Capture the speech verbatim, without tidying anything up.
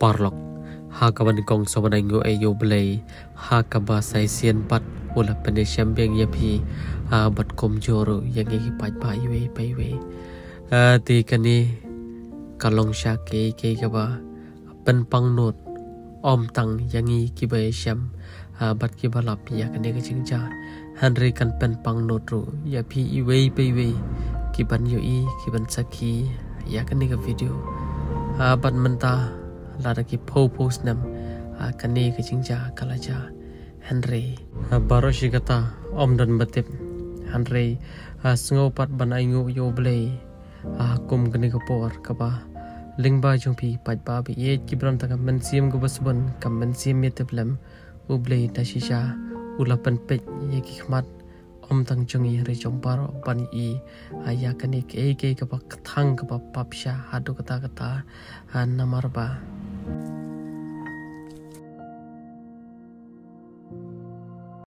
Paralok, ha kaba nyngkong sngewbha ban ainguh ïa U Blei ha kaba sa shisien pat u la pynïashem biang ïa phi, ha bad kumjuh ruh ïa ngi ki paidbah iwei pa iwei. Ah, te kane ka long sha kaei kaei kaba pynpang nud, ym tang ïa ngi kiba ïashem, ah, bad kiba lap ïa kane ka jingjia. Hynrei kan pynpang nud ruh ïa phi iwei pa iwei kiban ïohi, kiban sakhi ïa kane ka video. Ah, bad mynta lada ki phew phew snem, ah, kane ka jingjia ka la jia. Hynrei, ah, baroh shi katta ym don ba tip. Hynrei, ah, sngew pat ban ainguh ïa U Blei, ah, kum kane ka por kaba lyngba jong phi paidbah ba ïeit kiba don tang ka mynsiem kaba sbun, ka mynsiem ïatiplem, U Blei da shisha u la pynpeit ïa ki khmat, ym tang jong ngi hynrei jong baroh ban ïohi, ah, ïa kane kaei kaei kaba kthang kaba pap sha haduh katta katta, ah, namar ba